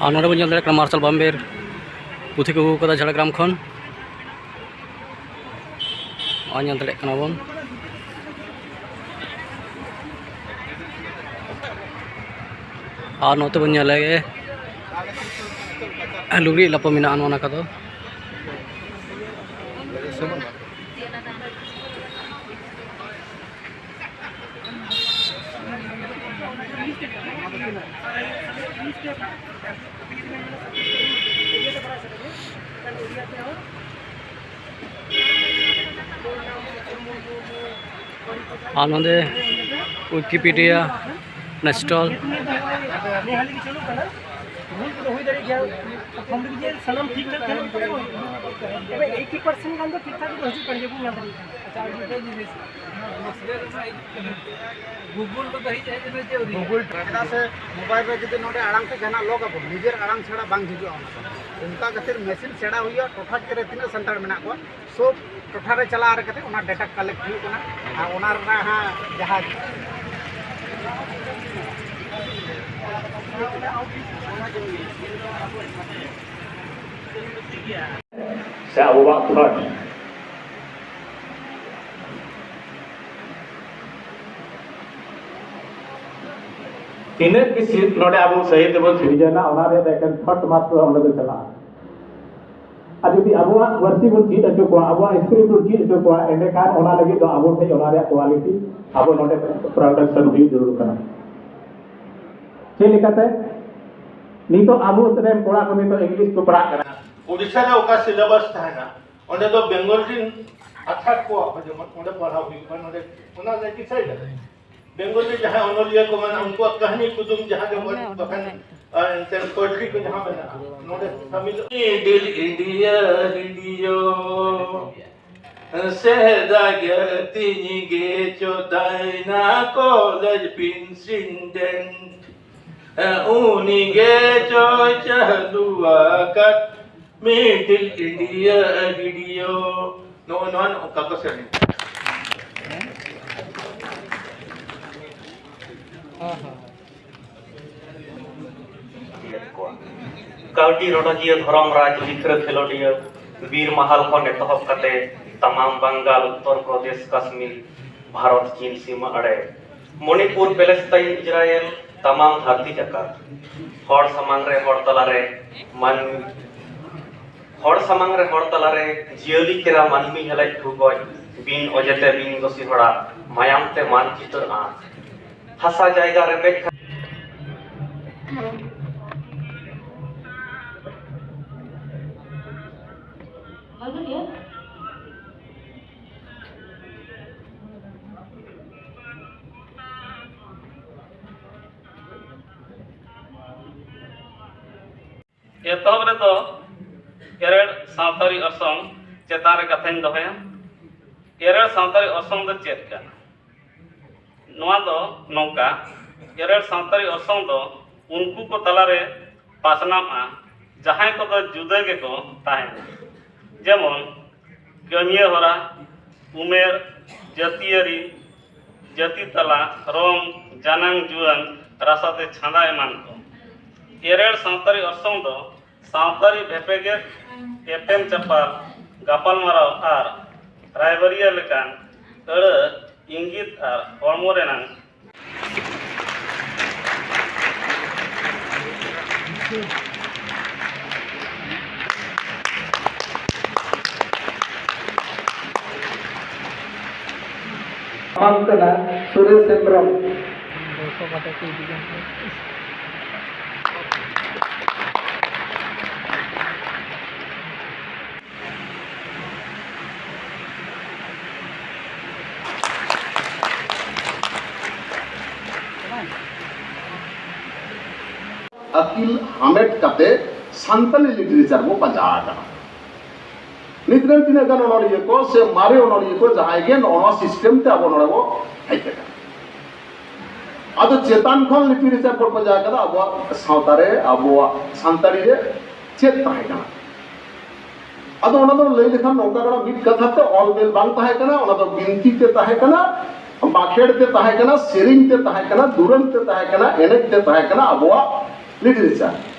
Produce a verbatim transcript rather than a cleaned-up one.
ᱟᱨ ᱱᱚᱰᱮ ᱵᱚᱱ ᱧᱮᱞ ᱫᱟᱲᱮᱭᱟᱜ ᱠᱟᱱᱟ ᱢᱟᱨᱥᱟᱞ ᱵᱟᱢᱵᱮᱨ ᱯᱩᱛᱷᱤ ᱠᱚ ᱟᱹᱜᱩ ᱠᱟᱫᱟ ᱡᱷᱟᱲᱜᱨᱟᱢ ᱠᱷᱚᱱ᱾ ᱱᱚᱜᱼᱚᱭ ᱧᱮᱞ ᱫᱟᱲᱮᱭᱟᱜ ᱠᱟᱱᱟ ᱵᱚᱱ᱾ ᱟᱨ ᱱᱚᱛᱮ ᱵᱚᱱ ᱧᱮᱞ ᱞᱮᱜᱮ ᱞᱩᱜᱽᱲᱤᱡ ᱞᱟᱯᱚ ᱢᱮᱱᱟᱜᱼᱟ ᱱᱚᱜᱼᱚ ᱱᱚᱝᱠᱟ ᱫᱚ᱾ ᱟᱨ ᱱᱚᱰᱮ ᱣᱤᱠᱤᱯᱤᱰᱤᱭᱟ ᱱᱮᱥᱴᱚᱞ᱾ ᱥᱟᱱᱟᱢ ᱴᱷᱤᱠ ᱴᱷᱟᱠ ᱛᱟᱦᱮᱱ ᱠᱷᱟᱱ ᱫᱚ, ᱛᱚᱵᱮ ᱮᱭᱤᱴᱤ ᱯᱟᱨᱥᱮᱱᱴ ᱜᱟᱱ ᱫᱚ ᱴᱷᱤᱠ ᱴᱷᱟᱠ ᱫᱚ ᱦᱤᱡᱩᱜ ᱠᱟᱱ ᱜᱮᱭᱟ, ᱵᱚᱱ ᱧᱮᱞ ᱫᱟᱲᱮᱭᱟᱜ ᱠᱟᱱᱟ᱾ ᱟᱪᱪᱷᱟ, ᱟᱨ ᱢᱤᱫᱴᱮᱱ ᱡᱤᱱᱤᱥ, ᱜᱩᱜᱩᱞ ᱨᱮᱫᱚ ᱦᱮᱡ ᱦᱮᱡ ᱮᱱᱟ ᱡᱮ ᱟᱹᱣᱨᱤ᱾ ᱜᱩᱜᱩᱞ ᱪᱮᱫᱟᱜ ᱥᱮ ᱢᱳᱵᱟᱭᱤᱞ ᱨᱮ ᱡᱩᱫᱤ ᱱᱚᱰᱮ ᱟᱲᱟᱝ ᱛᱮ ᱡᱟᱦᱟᱱᱟᱜ ᱞᱚᱜ ᱟᱵᱚᱱ, ᱱᱤᱡᱮᱨ ᱟᱲᱟᱝ ᱪᱷᱟᱲᱟ ᱵᱟᱝ ᱦᱤᱡᱩᱜᱼᱟ ᱚᱱᱟ ᱫᱚ᱾ ᱚᱱᱠᱟ ᱠᱷᱟᱹᱛᱤᱨ ᱢᱮᱥᱤᱱ ᱥᱮᱬᱟ ᱦᱩᱭᱩᱜᱼᱟ, ᱴᱚᱴᱷᱟ ᱠᱤᱭᱟᱹ ᱨᱮ ᱛᱤᱱᱟᱹᱜ ᱥᱟᱱᱛᱟᱲ ᱢᱮᱱᱟᱜ ᱠᱚᱣᱟ, ᱥᱚᱵ ᱴᱚᱴᱷᱟ ᱨᱮ ᱪᱟᱞᱟᱣ ᱠᱟᱛᱮ ᱚᱱᱟ ᱰᱮᱴᱟ ᱠᱟᱞᱮᱠᱴ ᱦᱩᱭᱩᱜ ᱠᱟᱱᱟ᱾ ᱟᱨ ᱚᱱᱟ ᱨᱮᱱᱟᱜ ᱦᱟᱸᱜ ᱡᱟᱦᱟᱸ ᱥᱮ ᱟᱵᱚᱣᱟᱜ ᱛᱷᱚᱴ ᱛᱤᱱᱟᱹᱜ ᱜᱮ ᱥᱤ-, ᱱᱚᱰᱮ ᱟᱵᱚ ᱥᱟᱹᱦᱤᱛ ᱛᱮᱵᱚᱱ ᱥᱤᱨᱡᱚᱱᱟ, ᱚᱱᱟ ᱨᱮᱭᱟᱜ ᱫᱚ ᱮᱠᱮᱱ ᱛᱷᱚᱴ ᱢᱟᱛᱨᱚ ᱚᱸᱰᱮ ᱫᱚ ᱪᱟᱞᱟᱜᱼᱟ᱾ ᱟᱨ ᱡᱩᱫᱤ ᱟᱵᱚᱣᱟᱜ ᱯᱟᱹᱨᱥᱤ ᱵᱚᱱ ᱪᱮᱫ ᱦᱚᱪᱚ ᱠᱚᱣᱟ, ᱟᱵᱚᱣᱟᱜ ᱥᱠᱨᱤᱯᱴ ᱵᱚᱱ ᱪᱮᱫ ᱦᱚᱪᱚ ᱠᱚᱣᱟ, ᱮᱸᱰᱮᱠᱷᱟᱱ ᱚᱱᱟ ᱞᱟᱹᱜᱤᱫ ᱫᱚ ᱟᱵᱚ ᱴᱷᱮᱱ ᱚᱱᱟ ᱨᱮᱭᱟᱜ ᱠᱣᱟᱞᱤᱴᱤ ᱟᱵᱚ ᱱᱚᱰᱮ ᱯᱨᱚᱰᱟᱠᱥᱚᱱ ᱦᱩᱭᱩᱜ ᱡᱟᱹᱨᱩᱲ ᱠᱟᱱᱟ᱾ ᱪᱮᱫ ᱞᱮᱠᱟᱛᱮ? ᱱᱤᱛᱚᱜ ᱟᱵᱚ ᱨᱮᱱ ᱠᱚᱲᱟ ᱠᱚ ᱱᱤᱛᱚᱜ ᱤᱝᱞᱤᱥ ᱠᱚ ᱯᱟᱲᱦᱟᱜ ᱠᱟᱱᱟ᱾ ᱳᱰᱤᱥᱟ ᱨᱮ ᱚᱠᱟ ᱥᱤᱞᱮᱵᱟᱥ ᱛᱟᱦᱮᱱᱟ, ᱚᱸᱰᱮ ᱫᱚ ᱵᱮᱝᱜᱚᱞ ᱨᱮᱱ ᱟᱛᱷᱟᱨ ᱠᱚᱣᱟᱜ ᱦᱚᱸ ᱡᱮᱢᱚᱱ ᱚᱸᱰᱮ ᱯᱟᱲᱦᱟᱣ ᱦᱩᱭᱩᱜ ᱠᱟᱱᱟ, ᱱᱚᱰᱮ ᱚᱱᱟ ᱞᱮ ᱰᱤᱥᱟᱭᱤᱰ ᱟᱠᱟᱫᱟ᱾ ᱵᱮᱝᱜᱚᱞ ᱨᱮ ᱡᱟᱦᱟᱸᱭ ᱚᱱᱚᱞᱤᱭᱟᱹ ᱠᱚ ᱢᱮᱱᱟᱜᱼᱟ, ᱩᱱᱠᱩᱣᱟᱜ ᱠᱟᱹᱦᱱᱤ ᱠᱩᱫᱩᱢ ᱡᱟᱦᱟᱸ ᱜᱮ ᱚᱱᱮ, ᱚᱱᱮ, ᱵᱟᱠᱷᱟᱱ, ᱚᱱᱮ᱾ ᱟᱨ ᱮᱱᱛᱮ ᱯᱳᱭᱮᱴᱨᱤ ᱠᱚ ᱡᱟᱦᱟᱸ ᱢᱮᱱᱟᱜᱼᱟ, ᱱᱚᱰᱮ ᱥᱟᱢᱤᱞ᱾ Middle India Radio, ᱥᱮᱫᱟᱜ ᱛᱤᱧ ᱜᱮ ᱪᱚᱫᱟᱭᱱᱟ ᱠᱚᱞᱮᱡᱽ ᱯᱨᱮᱥᱤᱰᱮᱱᱴ᱾ ᱩᱱᱤ ᱜᱮ ᱪᱚᱭ ᱪᱟᱹᱞᱩ ᱟᱠᱟᱫ Middle India Radio᱾ ᱱᱚᱜᱼᱚ ᱱᱚᱣᱟ ᱱᱚᱝᱠᱟ ᱠᱚ ᱥᱮᱨᱮᱧ᱾ ᱠᱟᱹᱣᱰᱤ ᱨᱚᱰᱚᱡᱤᱭᱟᱹ, ᱫᱷᱚᱨᱚᱢ ᱨᱟᱡᱽ, ᱞᱤᱠᱷᱨᱟᱹ ᱠᱷᱮᱞᱳᱰᱤᱭᱟᱹ, ᱵᱤᱨ ᱢᱟᱦᱟᱞ ᱠᱷᱚᱱ ᱮᱛᱚᱦᱚᱵ ᱠᱟᱛᱮ ᱛᱟᱢᱟᱢ ᱵᱟᱝᱜᱟᱞ, ᱩᱛᱛᱚᱨ ᱯᱨᱚᱫᱮᱥ, ᱠᱟᱥᱢᱤᱨ, ᱵᱷᱟᱨᱚᱛ ᱪᱤᱱ ᱥᱤᱢᱟᱹ ᱟᱲᱮ, ᱢᱚᱱᱤᱯᱩᱨ, ᱯᱮᱞᱮᱥᱛᱟᱭᱤᱱ, ᱤᱡᱽᱨᱟᱭᱮᱞ, ᱛᱟᱢᱟᱢ ᱫᱷᱟᱹᱨᱛᱤ ᱡᱟᱠᱟᱛ᱾ ᱦᱚᱲ ᱥᱟᱢᱟᱝ ᱨᱮ ᱦᱚᱲ ᱛᱟᱞᱟᱨᱮ ᱢᱟᱹᱱᱢᱤ ᱦᱚᱲ ᱥᱟᱢᱟᱝ ᱨᱮ ᱦᱚᱲ ᱛᱟᱞᱟᱨᱮ ᱡᱤᱭᱟᱹᱞᱤ ᱠᱮᱨᱟ ᱢᱟᱹᱱᱢᱤ ᱦᱮᱞᱮᱡ ᱠᱚ ᱜᱚᱡ, ᱵᱤᱱ ᱚᱡᱮᱛᱮ ᱵᱤᱱ ᱫᱳᱥᱤ ᱦᱚᱲᱟᱜ ᱢᱟᱭᱟᱢ ᱛᱮ ᱢᱟᱱ ᱪᱤᱛᱟᱹᱨ ᱟᱸᱠ᱾ ᱦᱟᱥᱟ ᱡᱟᱭᱜᱟ ᱨᱮᱯᱮᱡ ᱠᱷᱟ- ᱮᱛᱚᱦᱚᱵ ᱨᱮᱫᱚ ᱮᱨᱮᱲ ᱥᱟᱶᱛᱟᱨᱤ ᱚᱨᱥᱚᱝ ᱪᱮᱛᱟᱱ ᱨᱮ ᱠᱟᱛᱷᱟᱧ ᱫᱚᱦᱚᱭᱟ᱾ ᱮᱨᱮᱲ ᱥᱟᱶᱛᱟᱨᱤ ᱚᱨᱥᱚᱝ ᱫᱚ ᱪᱮᱫ ᱠᱟᱱᱟ? ᱱᱚᱣᱟ ᱫᱚ ᱱᱚᱝᱠᱟ, ᱮᱨᱮᱲ ᱥᱟᱶᱛᱟᱨᱤ ᱚᱨᱥᱚᱝ ᱫᱚ ᱩᱱᱠᱩ ᱠᱚ ᱛᱟᱞᱟᱨᱮ ᱯᱟᱥᱱᱟᱣᱼᱟ, ᱡᱟᱦᱟᱸᱭ ᱠᱚᱫᱚ ᱡᱩᱫᱟᱹ ᱜᱮᱠᱚ ᱛᱟᱦᱮᱱᱟ᱾ ᱡᱮᱢᱚᱱ, ᱠᱟᱹᱢᱤᱭᱟᱹ ᱦᱚᱨᱟ, ᱩᱢᱮᱨ, ᱡᱟᱹᱛᱤᱭᱟᱹᱨᱤ, ᱡᱟᱹᱛᱤ ᱛᱟᱞᱟ, ᱨᱚᱝ, ᱡᱟᱱᱟᱝ ᱡᱩᱣᱟᱹᱱ, ᱨᱟᱥᱟᱛᱮ ᱪᱷᱟᱸᱫᱟ ᱮᱢᱟᱱ ᱠᱚ᱾ ᱮᱨᱮᱲ ᱥᱟᱶᱛᱟᱨᱤ ᱚᱨᱥᱚᱝ ᱫᱚ ᱥᱟᱶᱛᱟᱨᱤ ᱵᱷᱮᱯᱮᱜᱮᱫ, ᱮᱯᱮᱢ ᱪᱟᱯᱟᱞ, ᱜᱟᱯᱟᱞᱢᱟᱨᱟᱣ ᱟᱨ ᱨᱟᱭᱵᱟᱨᱤᱭᱟᱹ ᱞᱮᱠᱟᱱ ᱟᱹᱲᱟᱹ, ᱤᱝᱜᱤᱛ ᱟᱨ ᱦᱚᱲᱢᱚ ᱨᱮᱱᱟᱝ ᱧᱟᱯᱟᱢ ᱠᱟᱱᱟ ᱥᱩᱨᱮᱥ ᱦᱮᱢᱵᱨᱚᱢ᱾ ᱟᱹᱠᱤᱞ ᱦᱟᱢᱮᱴ ᱠᱟᱛᱮ ᱥᱟᱱᱛᱟᱞᱤ ᱞᱤᱴᱟᱨᱮᱪᱟᱨ ᱵᱚ ᱯᱟᱸᱡᱟ ᱟᱠᱟᱫᱟ᱾ ᱱᱤᱛ ᱨᱮᱱ ᱛᱤᱱᱟᱹᱜ ᱜᱟᱱ ᱚᱱᱚᱞᱤᱭᱟᱹ ᱠᱚ ᱥᱮ ᱢᱟᱨᱮ ᱚᱱᱚᱞᱤᱭᱟᱹ ᱠᱚ ᱡᱟᱦᱟᱸᱭ ᱜᱮ ᱱᱚᱜᱼᱚ ᱱᱚᱣᱟ ᱥᱤᱥᱴᱮᱢ ᱛᱮ ᱟᱵᱚ ᱱᱚᱰᱮ ᱵᱚ ᱦᱮᱡ ᱟᱠᱟᱱᱟ᱾ ᱟᱫᱚ ᱪᱮᱛᱟᱱ ᱠᱷᱚᱱ ᱞᱤᱴᱟᱨᱮᱪᱟᱨ ᱵᱚ ᱯᱟᱸᱡᱟ ᱟᱠᱟᱫᱟ, ᱟᱵᱚᱣᱟᱜ ᱥᱟᱶᱛᱟ ᱨᱮ, ᱟᱵᱚᱣᱟᱜ ᱥᱟᱱᱛᱟᱲᱤ ᱨᱮ ᱪᱮᱫ ᱛᱟᱦᱮᱸ ᱠᱟᱱᱟ? ᱟᱫᱚ ᱚᱱᱟ ᱫᱚ ᱞᱟᱹᱭ ᱞᱮᱠᱷᱟᱱ ᱱᱚᱝᱠᱟ ᱠᱟᱱᱟ, ᱢᱤᱫ ᱠᱟᱛᱷᱟ ᱛᱮ ᱚᱞ ᱵᱮᱞ ᱵᱟᱝ ᱛᱟᱦᱮᱸ ᱠᱟᱱᱟ, ᱚᱱᱟ ᱫᱚ ᱵᱤᱱᱛᱤ ᱛᱮ ᱛᱟᱦᱮᱸ ᱠᱟᱱᱟ, ᱵᱟᱸᱠᱷᱮᱲ ᱛᱮ ᱛᱟᱦᱮᱸ ᱠᱟᱱᱟ, ᱥᱮᱨᱮᱧ ᱛᱮ ᱛᱟᱦᱮᱸ ᱠᱟᱱᱟ, ᱫᱩᱨᱟᱹᱝ ᱛᱮ ᱛᱟᱦᱮᱸ ᱠᱟᱱᱟ, ᱮᱱᱮᱡ ᱛᱮ ᱛᱟᱦᱮᱸ ᱠᱟᱱᱟ ᱟᱵᱚᱣᱟᱜ ᱞᱤᱴᱟᱨᱮᱪᱟᱨ᱾